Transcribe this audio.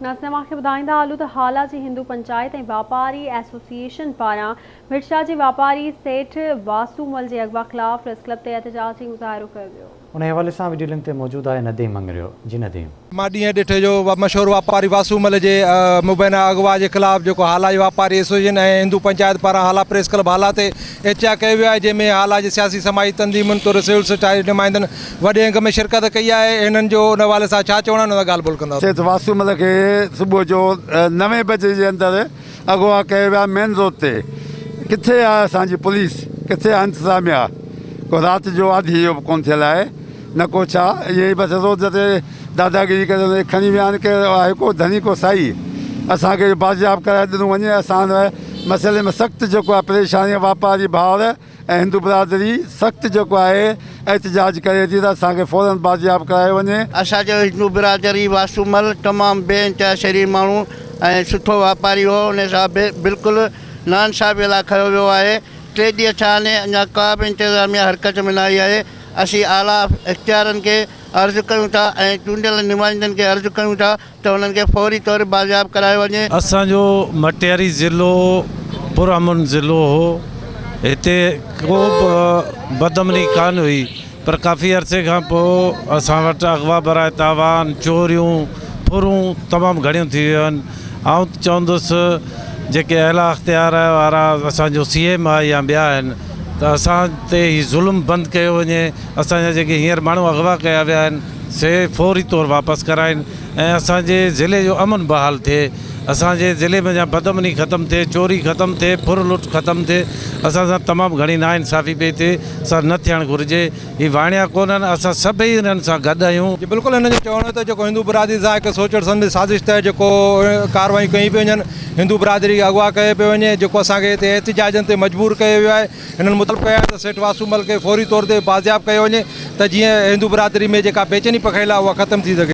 ناظرين اوهان کي ٻڌائيندا هلون ته هالا جي هندو پنچائت ۽ واپاري ايسوسيئيشن پاران ڀٽشاهه جي واپاري سيٺ واسو مل جي اغوا خلاف پريس ڪلب تي احتجاجي مظاهرو ڪيو ويو. انهي حوالي سان وڊيو لنڪ تي موجود آهي نديم مڱريو جي نديم. مان ڏينهن ڏٺي جو مشهور واپاري واسو مل جي مبينا اغوا جي خلاف جيڪو هالا جي واپاري ايسوسيئيشن ۽ هندو پنچائت پاران هالا پريس ڪلب هالا تي احتجاج ڪيو ويو آهي جنهن ۾ هالا جي سياسي سماجي تنظيمن توڙي سول سوسائٽي جي نمائندن وڏي انگ ۾ شرڪت ڪئي آهي هنن جو ان حوالي سان ڇا چوڻ آهي ان سان ڳالهه ٻولهه ڪنداسين. سيٺ واسومل کي صبح جو نوين بجي جي اندر اغوا ڪيو ويا مين روڊ تي ڪٿي آهي اسان جي پوليس ڪٿي آهي انتظاميا ڪو رات جو آڌي جو به ڪون ٿيل آهي نه ڪو ڇا ائين ئي بس روڊ تي داداگيري ڪري ان کي کڻي ويا آهن ڪير آهي ڪو ڌڻي ڪو سائي اسان کي بازياب ڪرائي ڏنو وڃي اسان ان مسئلي ۾ سخت جيڪو آهي پريشاني واپاري ڀائر ۽ هندو برادري سخت جيڪو آهي احتجاج ڪري ٿي ته اسان کي فورن بازياب ڪرايو وڃي. اسان جو هندو برادري واسومل تمام بي انتها شريف ماڻهو ۽ سٺو واپاري هو ان سان بلڪل ناانصافي لاء کنيو ويو آهي ٽي ڏينهن ٿيا آهن اڃا ڪا به انتظاميا حرڪت ۾ نه آئي آهي اسين اعليٰ اختيارن کي عرض ڪيون ٿا ۽ چونڊيل نمائندن کي عرض ڪيون ٿا ته انهن کي فوري طور بازياب ڪرايو وڃي. اسان جو مٽياري ضلعو پرامن ضلعو هو هتي ڪو به بدامني ڪانه هئي پر ڪافي عرصي کان پوء اسان وٽ اغوا براء تاوان چوريون ڦرون تمام گهڻيون ٿي ويون آهن آئون ته چوندس جيڪي اعليٰ اختيار وارا اسان جو سي ايم آهي يا ٻيا آهن ته اسان تي هي ظلم بند ڪيو وڃي اسان جا جيڪي هينئر ماڻهو اغوا ڪيا ويا آهن سي فوري طور واپس ڪرائين ۽ اسان جي ضلعي جو امن بحال ٿئي، اسان جي ضلعي منجهان بدامني ختم ٿئي، چوري ختم ٿئي، ڦر لٽ ختم ٿئي، اسان سان تمام گهڻي ناانصافي پئي ٿئي، سا نه ٿيڻ گهرجي، هي واڻيا ڪونهن، اسان سڀئي انهن سان گڏ آهيون. جي بلڪل هنن جو چوڻ هو ته جيڪو هندو برادري سان هڪ سوچڻ سمجهه سازش تحت جيڪو ڪارروايون ڪيون پيون وڃن، هندو برادري کي اغوا ڪيو پيو وڃي، جيڪو اسان کي هتي احتجاجن تي مجبور ڪيو ويو آهي، هنن مطالبو ڪيو آهي ته سيٺ واسو مل کي فوري طور تي بازياب ڪيو وڃي ته جيئن هندو برادري ۾ جيڪا بيچيني پکڙيل آهي اها ختم ٿي سگهي.